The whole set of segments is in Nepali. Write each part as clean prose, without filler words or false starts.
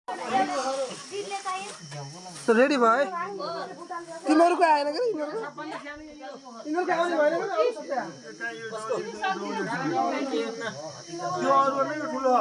त रेडी भयो तिनीहरुको आएन के यिनीहरुको आउने भएन के त्यो अरु नै ठुलो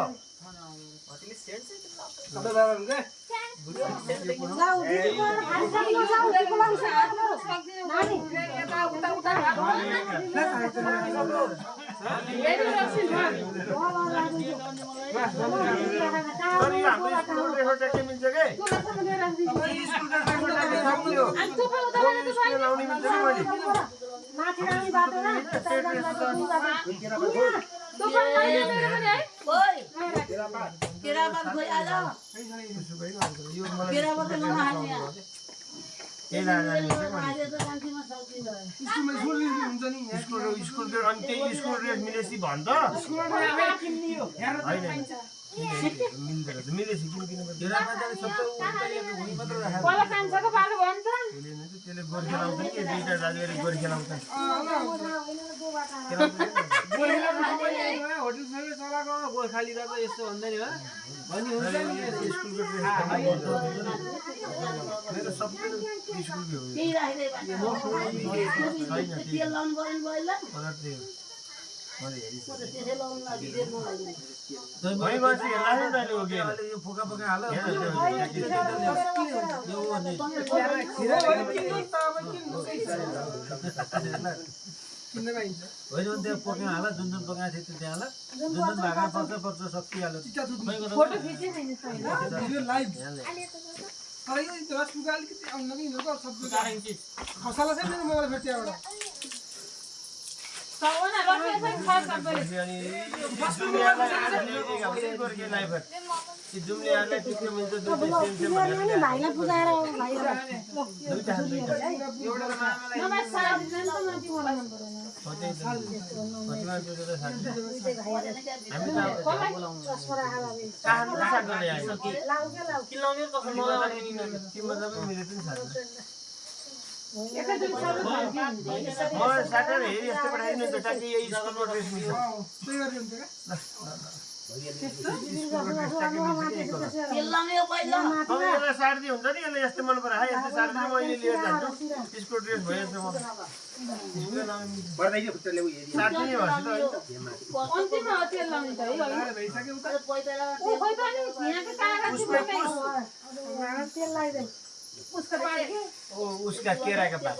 हो उसका केरा का पास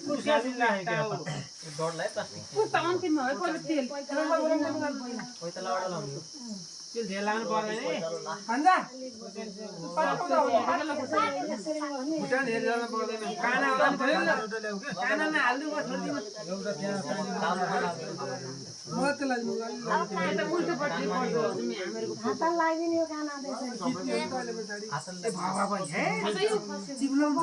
उसका भी ना है केरा पास दौड़ लाए पास उसका अंतिम में है कोई तेल कोई तलावड़ा लाऊंगी तेल झेलान पड़ रहे हैं अंदा भूटान हेर जाना पड़ रहे हैं काना काना में आलू का छोड़ दी मत लगा तो उल्टे पट्टी पड़ दो मेरे को हाथ लागी नहीं काना दे हाथ बाबा भाई है चिबलो में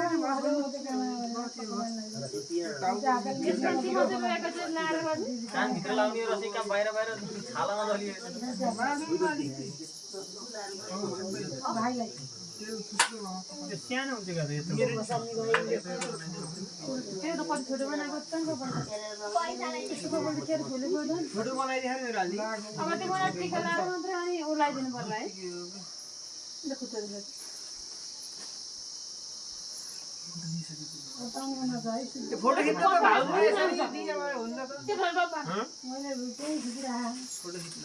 कान भित्र लाउने रसी का बाहिर बाहिर छालामा दलिए भाइलाई सानो हुन्छ गरे त्यो त कति छोटो बनाएको छ नि छोटो बनाइदिए मेरो हालि अब त्यो मलाई टिका लाएर मात्र अनि उलाइदिनु पर्ला है फोटो खिच्नु त भाउ हुन्छ त के भयो बाबा मैले त्यही खिचिरा फोटो खिच्न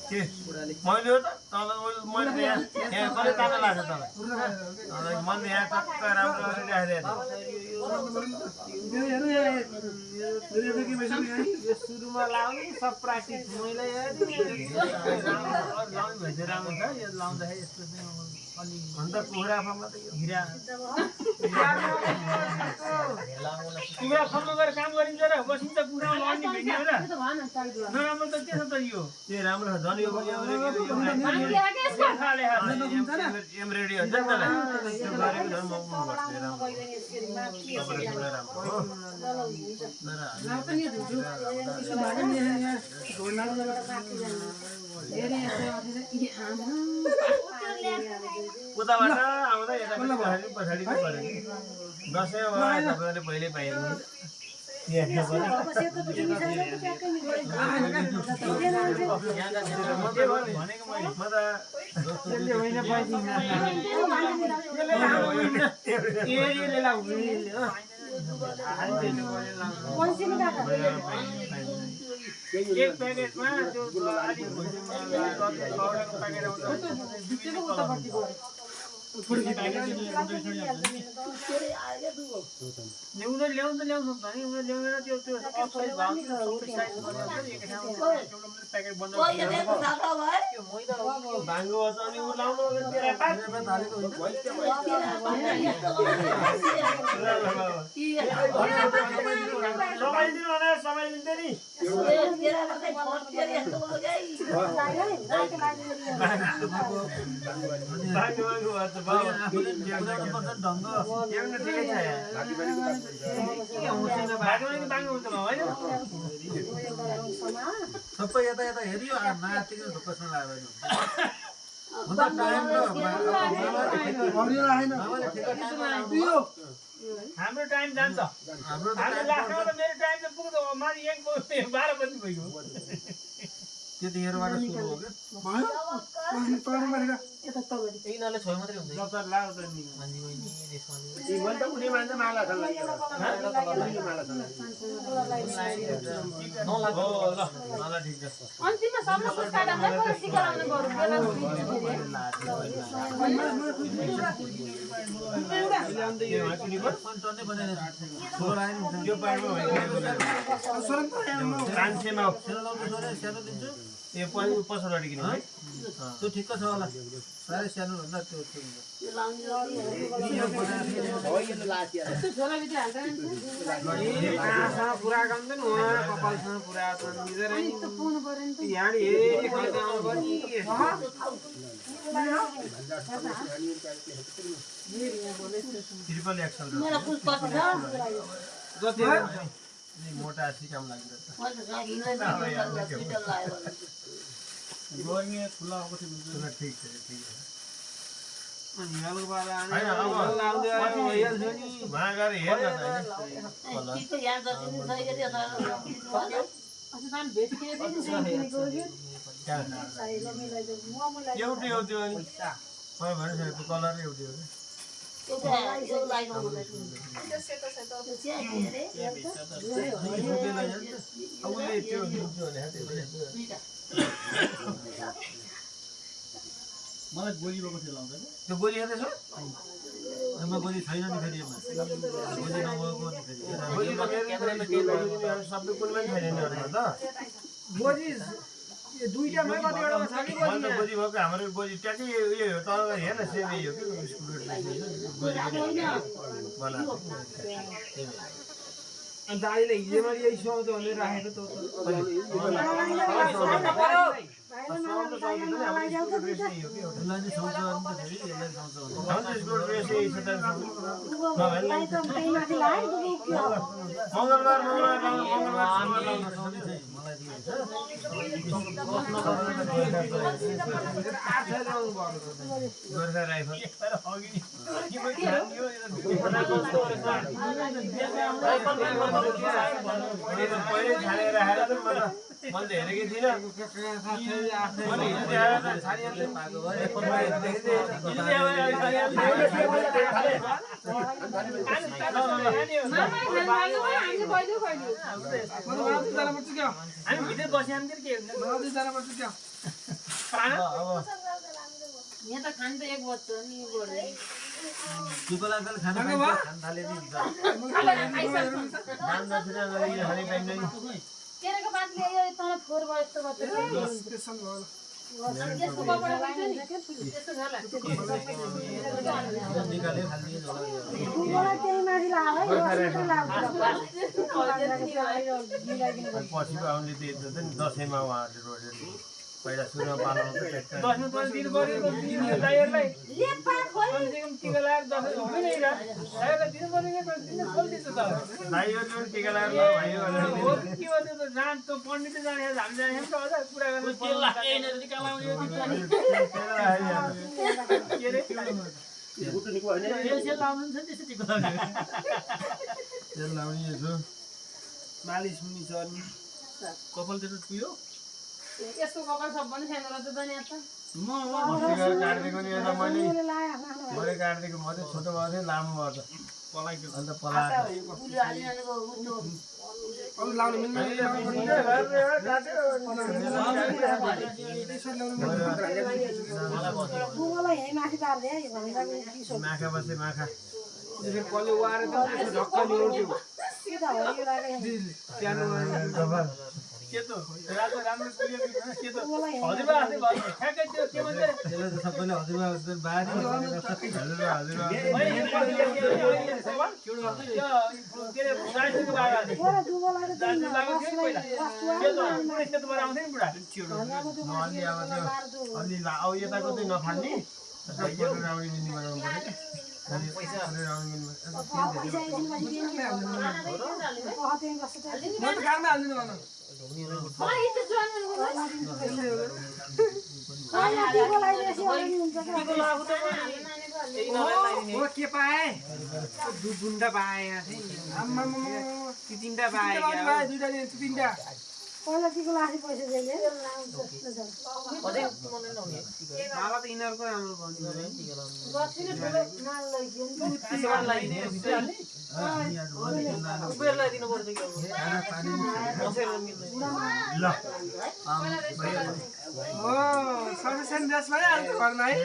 के मैले हो त मैले यहाँ कसले ताना लाग्छ तपाईँ मैले यहाँ टक्क राम्रो गरेर यो सुरुमा लाउने सब प्र्याक्टिस मैले राम्रो छ यो लाउँदाखेरि यस्तो चाहिँ अलि अन्त कुखुरा फार्ममा त हिरा कुखुरा फार्ममा गएर काम गरिन्छ र बसिन्छ कुखुरामा लड्ने भेट्ने हो र नराम्रो त के छ त यो ए राम्रो छ झन् यो एमरेडी हुन्छ नि त्यसलाई त्यो गरेको झन् महँगो उताबाट आउँदा यता पछाडि पऱ्यो दसैँ तपाईँले पहिले पाइहाल्नु एक प्याकेटमा त्यो अलिक ल्याउनु सक्छ नि उनीहरू ल्याउनेर त्यो अफसाइज भाउ प्याकेट बन्द भाङ्गो छ अनि उ लाउनु समय लिन्छ नि सबै यता यता हेरियो नातिको ढुक्कसँग लाग्दैन हाम्रो टाइम जान्छ हाम्रो लास्टमा त मेरो टाइम त पुग्छ माथि 12 बजी भइगयो त्यतिखेरबाट सुरु हो के यिनीहरूले छोइ मात्रै हुन्छ जब लाग्छ नि मान्छे बहिनी देशमा मैले त उनी मान्छे माला छ माला ठिक छ अन्तिममा सबै पुस्तालाई पनि सिकाउन गरौँ यो पार्टमा कान्छेमा यो पछाडि किन है त्यो ठिक्क छ होला साह्रै सानो भन्दा त्यो पुरा गर्दैन उहाँ कपालसँग पुरा यहाँ हेरी खाँदै आउनु ट्रिपल एक्सल मोटा सिकाम लागिरहेछ ठिक छ अनि हलवाला वहाँ गएर हेर्न एउटै हो त्यो अनि भनिसकेको कलर एउटै हो मलाई गोली भएको थियो लाउँछ त्यो गोली हेर्दैछु गोली छैन नि फेरि गोली नभएको सबै कुनै छैन त गोली दुईटामै कतिवटा छ कि गोली भएको हाम्रो गोली ट्याकै उयो हो तर हेर्न सेम यही हो कि अनि दाइले हिजोमा यही सुहाउँछ भनेर राखेको त गोर्खा राइफल पहिले छानेर राखेर मैले हेरेकै थिइनँ हामी भित्र बस्याम के यहाँ त खान त एक बज्छ नि यो गरे टिपला बेल खान थाले नि केरेको बातले यो तल फोर भयो यस्तो गर्छ यसको कपडा पनि नि त्यस्तो होला निकाले खाली होला मलाई त्यही माथि लाग्यो पछि आउने त्यो नि दसैँमा उहाँहरूले रोजेर पहिला सुरुमा पाल्नु दसैँ पनि दिनु पर्यो ड्राइभरलाई कमसेकम टिका लगाएर दसैँ हुँदैन ड्राइभरलाई दिनु पर्यो दिनु खोलिदिन्छ त ड्राइभरले पनि टिका लगाएर भयो के हो त्यो त जान त पण्डित जाने हामी जाने त अझ कुरा गर्नु टिका लगाउने के रे तेल लाउने यसो मालिस मुनि चर्नी कपाल त्यो पुग्यो यसको कपाल सब पनि छैन रहेछ त यहाँ त काटिदिएको नि यता मैले काटिदिएको म चाहिँ छोटो भयो थियो लामो भयो त पलाइको अन्त पलाएको बुबोलाई यही माथि पार्दै माखा बसे माखा कसले वारे त ढक्क निहुर्थ्यो के त हो यो लाग्यो के त रातो राम्रो पुग्यो के त हजुरबा आफै भयो ठ्याक्कै त्यो के भन्छ त्यसले त सबैले हजुरबा बारी अब यताको चाहिँ नफाल्ने राउडी मिल्ने बनाउनु के पाए दुईटा पाए तिनटा पाए दुईटा पहिला टिको लासी पैसा दिए माला त यिनीहरूको राम्रो भन्नु उबेरलाई दिनुपर्छ कि सफिसियन्ट ड्रेस भइहाल्छ घरमा है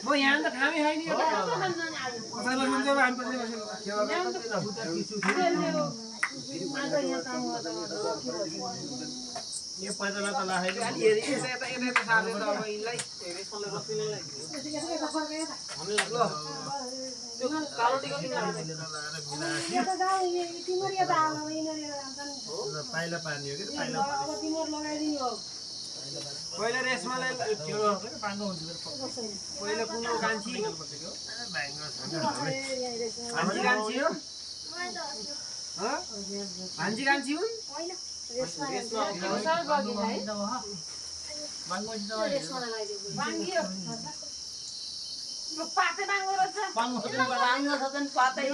म यहाँ त खामै होइन यो पैदल त लाखेको पाइला पार्ने हो कि पाइला पहिला रेसमालाई पहिला कुन कान्छी भान्जी कान्छी हुन् पाते बाङ्गो रहेछ बाङ्गो छ पनि पातै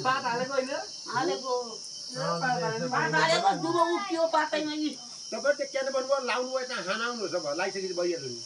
पात हालेको होइन हालेको दुबो उठ्यो पातैमा यी तपाईँ त्यो क्यान भन्नुभयो लाउनु भयो त्यहाँ खाना आउनुहोस् अब लगाइसकेपछि भइहाल्यो नि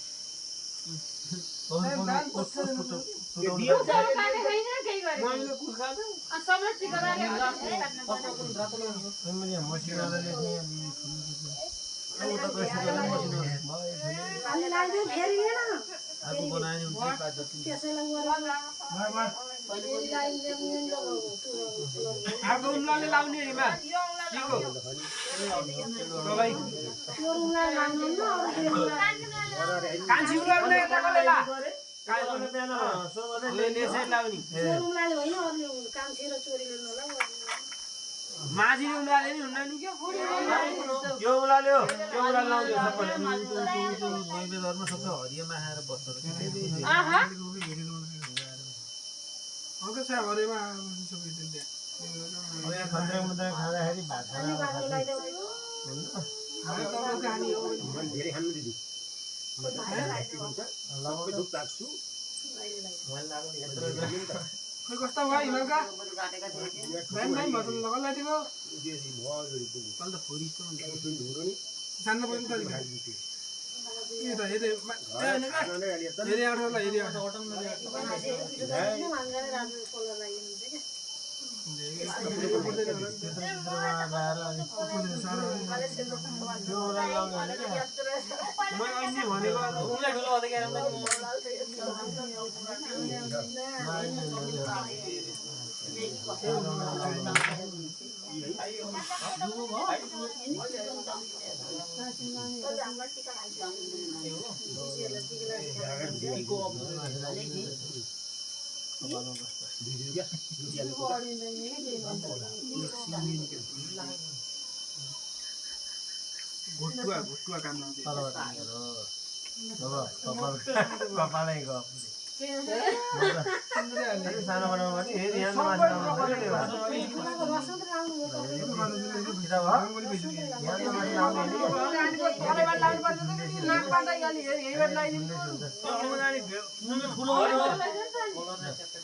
माझीले उनीहरूले नि हुन्न नि क्या यो उलाल्यो यो उलाल लाउँदै सबैले मैले धर्म सबै हरियामा आएर बस्दो रहेछ आहा अङ्कल साहब हरेमा सबै दिन्छ अब यहाँ खन्द्रे मुन्द्रे खाँदाखेरि भात खाना धेरै खानु दिदी सबै दुख राख्छु खै कस्तो भयो हिमालका काटेका थिए ब्यान ब्यान भयो त लगाउलाई दिएको कल त फोरी जस्तो हुन्छ ढुङ्ग्रो नि जान्न पर्ने तरिका यो त हेरे हेरे आउँछ हेरे मैले भनेको उनलाई ठुलो घुटुवा काम कपालै गफ सानो बनाउनु भने हेरि यहाँ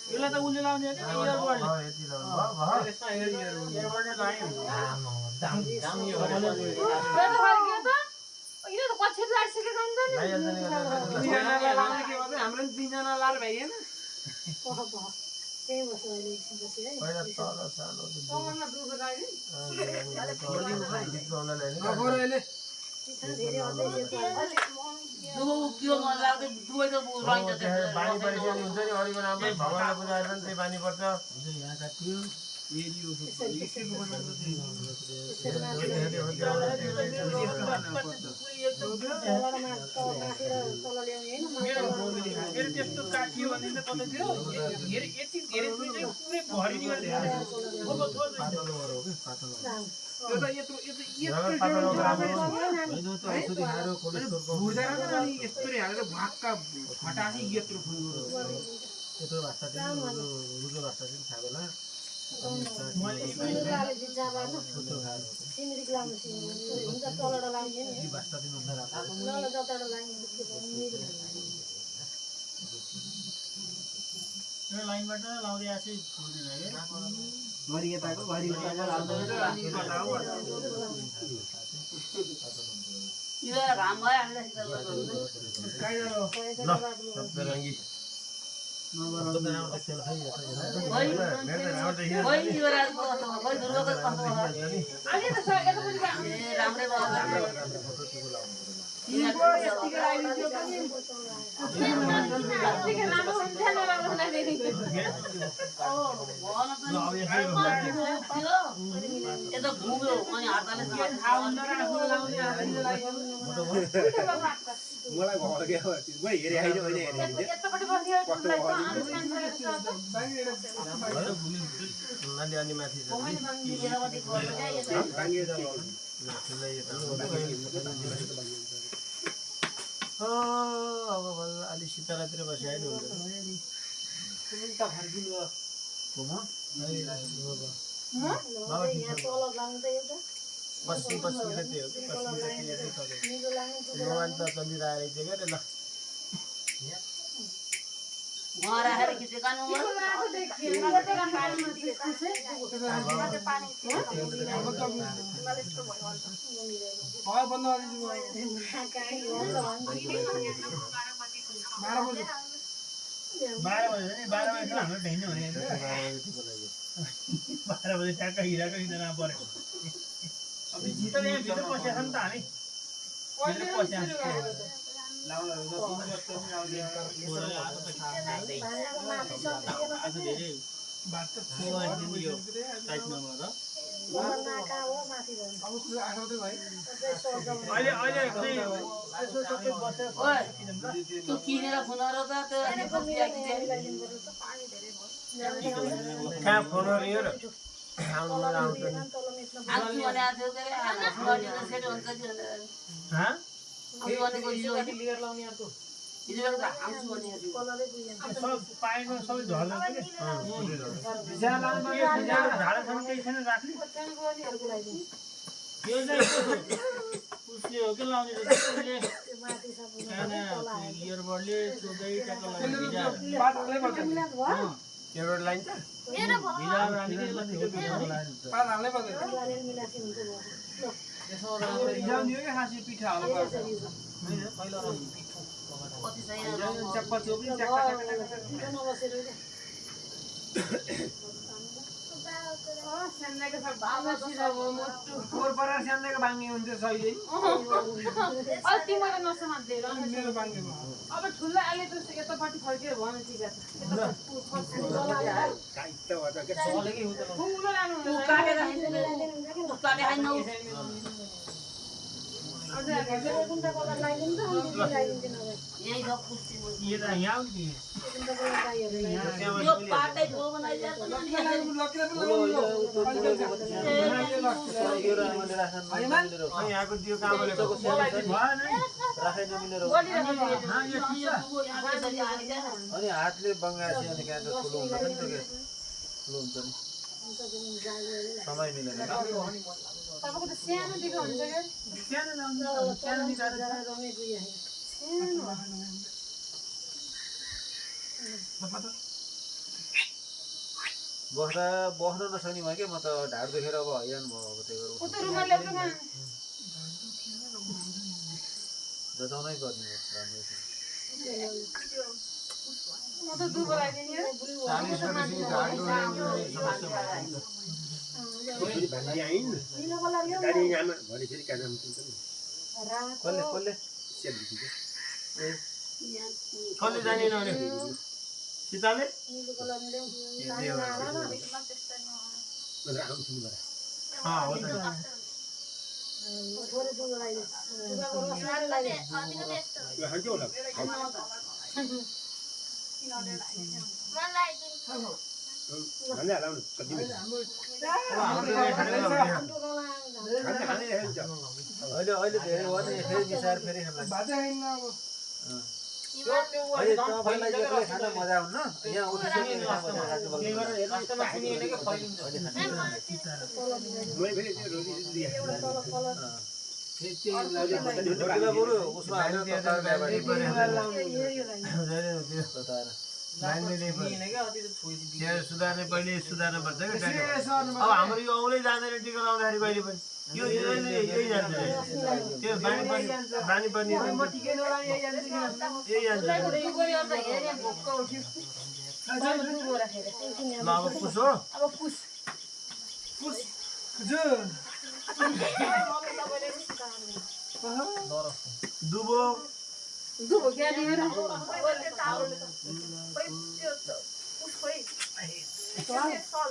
यसलाई त उसले लाउने हाम्रो तिनजना लाएर भइएन पानी परेपछि हुन्छ नि अरूको नाममै भगवानलाई पूजा गरेर त्यही पानी पर्छ यहाँका त्यो मेरो त्यस्तो काटियो भने त कतैतिर धेरै यति धेरै पुरै भरिदियो यो त यत्रो यत्रो हालेर भाक्का फटासी यत्रो फुल्नु यत्रो भाषा रुजो भाषा चाहिँ थाहा होला लाइनबाट लाउँदै आछु घरि यताको घरि घाम भयो सप्तरङ्गी राम्रै यता घुम्यो अनि हातले मलाई घर गयो हेरे आइज मैले हेरे अलि माथि अब बल्ल अलि शीतलातिर बसिआइनु पश्चिम पश्चिम चाहिँ त्यही हो कि पश्चिम चाहिँ मोबाइल त चलिरहेको रहेछ क्या ल वहाँ राखेर खिचेका बाह्र बजे हाम्रो भेट्नु भने 12 बजे ट्याक्क हिराको हिँड्न पऱ्यो अब जितल यहाँ भित्र पसेको नि त हामी त्यो किनेर खुनाएर त कहाँ फोन यो र आउनु मलाई आउँछ नि आउँछु भने आएको थियो के अरे फुवारीले सेट हुन्छ कि भनेर हाँ आउँछु भनेको हिजो क्लियर लाउने अर्को हिजो बेलुका आउँछु भनेको थियो सब पाएमा सबै झर्छ के भिजा लाउनु पर्यो भिजा झाडा छन् केही छैन राख्ने यो चाहिँ उसले हो के लाउने उसले इयरबडले सोधै ट्याकल लाग्ने एउटा लाइन छ भिजा राख्ने पात हाल्नै पर्दैन दियो के खासि पिठा हाल्नु पर्छ कति चाहिँ चप्पल चोपी फोहोर परेर स्यान्देको बाङ्गे हुन्थ्यो सहिले अस्ति मैले नसमात्दै मेरो बाङ्गे अब ठुलो आले त यतापट्टि फर्केर भन्नु ठिक काटेर खाइनौ यही सब पुस्ती यो त यहाँ नि यो पाटै धो बनाइदिया त यहाँको दियो कामले अनि हातले बङ्गासी अनि क्या ठुलो हुन्छ नि त्यो ठुलो हुन्छ नि समय मिलेन तपाईँको त सानो दिएको हुन्छ क्या सानो लाउँछ सानो बस्न नसक्ने भयो क्या म त ढाड दुखेर अब हैरान भयो अब त्यही भएर जताउनै पर्ने हो म त दुबो लगाइदिने कसले जाने नहुने सीताले हो त अहिले धेरै भयो नि फेरि मिसाएर फेरि अहिले तपाईँलाई एक्लै खान मजा हुन्न यहाँ बरु उसमा सुधार्ने पहिले सुधार्नु पर्छ क्या अब हाम्रो यो औँलै जाँदैन टिका लाउँदाखेरि कहिले पनि यो यही जान्छ त्यो बानी पर्ने यही जान्छ ल अब पुस हो दुबो दुबो क्या लिएर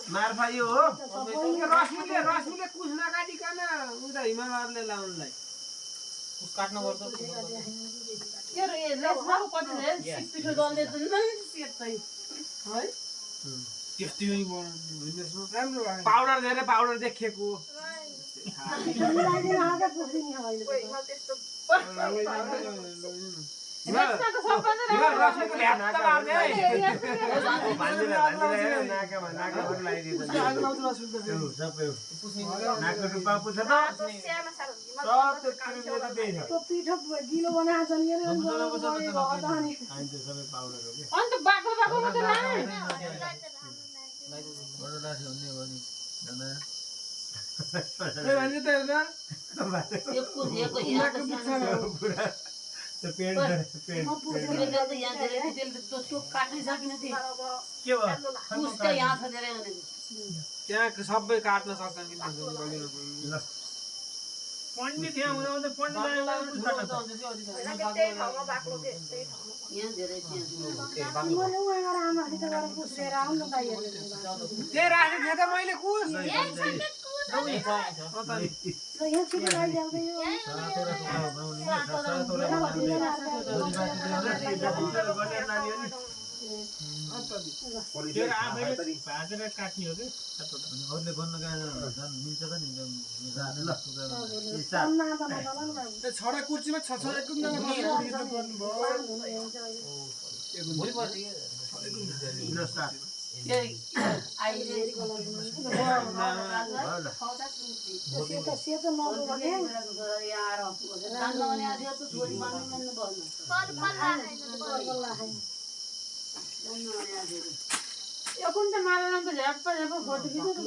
मार्फा यो हो रश्मिले कुछ नकाटिकन उता हिमालयले लाउनुलाई कुछ काट्नु पर्छ पाउडर धेरै पाउडर देखिएको पिठो गिलो बनाएको अन्त बाक्लो बाक्लो मात्रै त्यहाँ सबै काट्न सक्छन् कि पण्डित यहाँ हुँदा त्यही राखेको थिएँ त मैले कुस तेरो आफैले भाँचेर काट्ने हो कि अरूले बन्न गएर झन् मिल्छ त नि ल छडा कुर्सीमा छ एकम यो कुन चाहिँ माला त झ्याप्पा झ्याप्पा फोटो खिचेको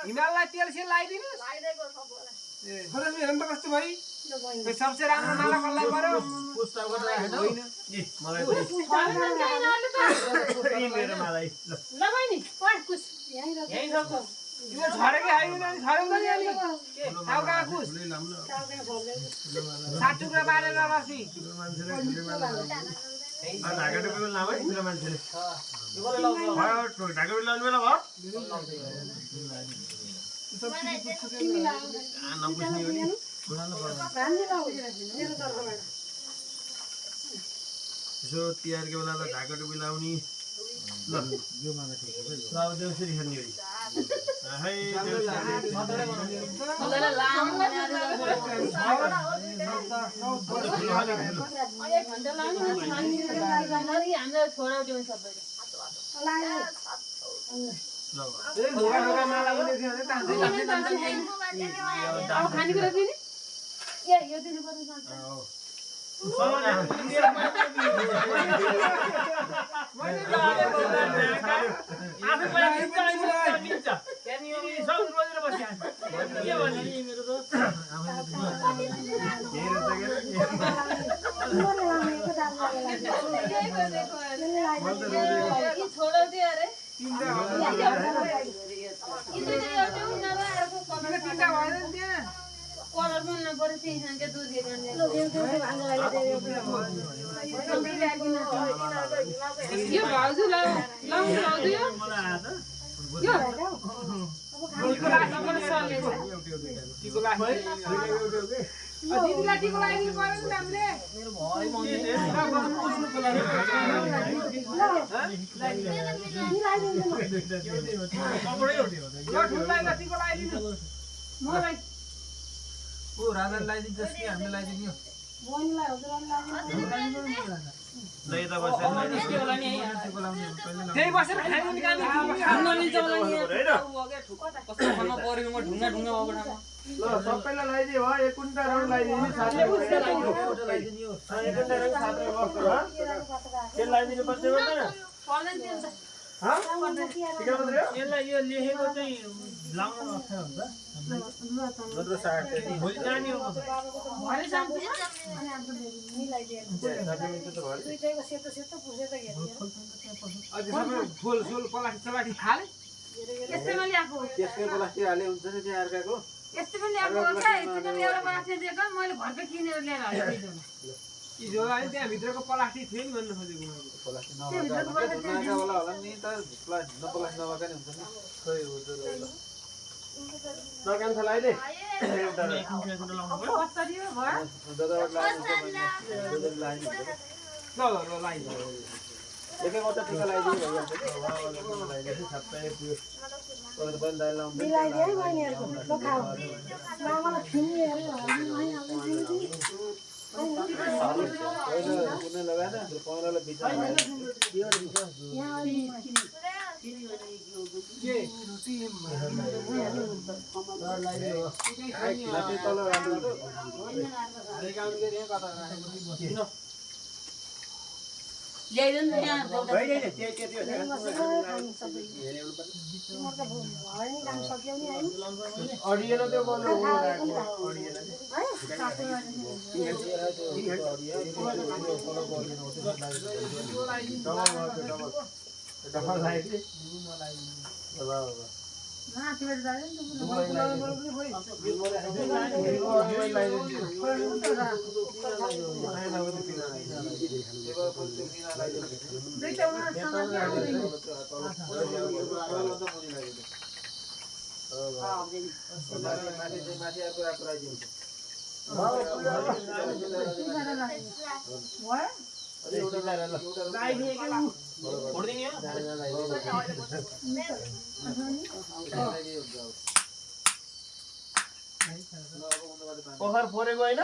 हिमाललाई तेल सेल लगाइदिनु रश्मि हेर्नु त कस्तो भई सबसे राम्रो माला कसलाई पर्यो पुस्तक गरेर होइन मलाई मेरो मलाई ल बहिनी पढ कुछ यही छ यो झरेकै आइदैन नि झरेन नि अलि टाउका कुछ 60 टुक्रा बारेर रश्मि ढाका टोपी लाऊ है मेरो मान्छेले ढाका टोपी लाउनु बेला भयो नबुझ्ने हो नि यसो तिहारको बेला त ढाका टोपी लाउने ल यो माला ठिक छ अब देउसरी खेल्ने हो खानेकुरा दिने यो दिनु पर्छ कलर मन नपरे त्यही खान्छ दुध यो भाउजू लाउँछु यो दिदीलाई टिको लगाइदिनु पर्यो नि हामीले मलाई ओ राधाले लगाइदिन्छ कि हामीले लगाइदिने हो बहिनीलाई हजुरलाई त्यही बसेर खाइदिनु निकाल्नु ल सबैलाई लगाइदियो हो एक कुन्टा राउन्ड लगाइदिनु साथै लगाइदिनु हो एक कुन्टा राउन्ड साथै बस्छ हो के लगाइदिनु पर्छ भन्दैन यसलाई यो लेखेको चाहिँ लाउन अप्ठ्यारो हुन्छ नत्र साट भोलि जाने हो फुल पलाठी चलाठी हाले यस्तैमा ल्याएको त्यसकै प्लास्टिक हाले हुन्छ नि त्यहाँ अर्काको यस्तैमा ल्याएको हो क्या यतिको एउटा माथि दिएको मैले घरकै किनेर ल्याएर हालेको हिजो अहिले त्यहाँ भित्रको प्लास्टिक थियो नि भन्नु खोजेको प्लास्टिक होला नि त प्लास्टिक नप्लास्टिक नभएका नि हुन्छ नि खै हो नकान्छ लाइले एउटा कसरी हो भयो ल लाइन एकै मात्र टिका लगाइदिनु भइहाल्छ सबै मिलाइदिए है बहिनीहरुको ल खाऊ मामालाई फिनी हेर्यो कुनै लगाएन पौरालाई बिचमा ल्याइदिनु नि यहाँ अडिएन त्यो गर्नु ओखर फोरेको होइन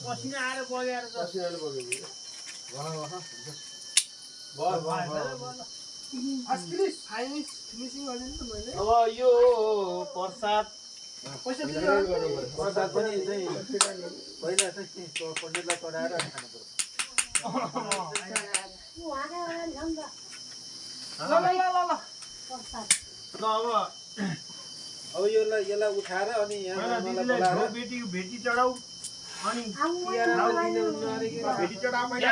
पसिना आएर बगेर अब यो प्रसाद प्रसाद पनि चाहिँ पहिला चाहिँ पण्डितलाई चढाएर खानु पर्यो अब यसलाई उठाएर अनि यहाँ बेटीको भेटी चढाउ अनि भेटी चढा मैले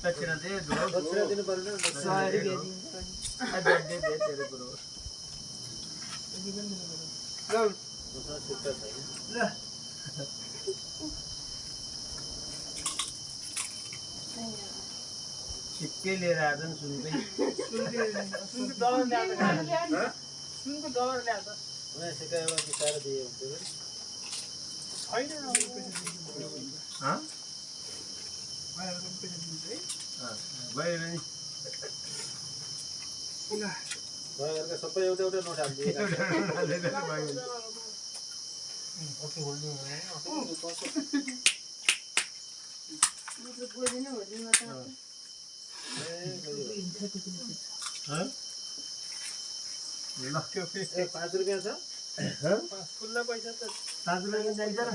दक्षिणा दिनु पर्दैन छिक्कै लिएर आएछन् सुनकै सिक्का एउटा बिसाएर दिए भएर नि सबै एउटा एउटा नोट हालिदिए ल 5 रुपियाँ छ खुल्ला पैसा त दाजुलाई चाहिन्छ र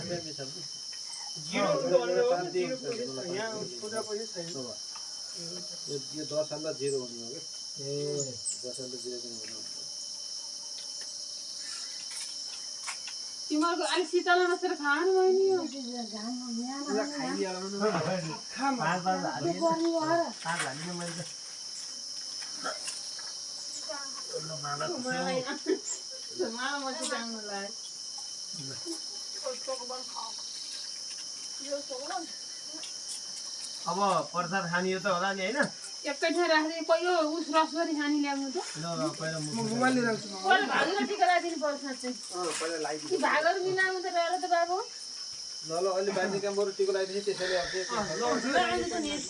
यो 10 अन्दा 0 हुने हो कि 10 अन्दा 0 पनि हुनु तिमीहरूको अलिक शीतल बसेर खानु भयो नि यो अब प्रसाद खानी त होला नि होइन एकै ठाउँ राख्दै पहिलो उस रस गरी खानी ल्याउनु त पहिला भागेर टिका लगाइदिनु पर्छ चाहिँ भागहरू मिलाउनु त रहेर त बाबु ल अहिले बाँध्ने काम गरौँ टिको लगाइदिन्छ त्यसैले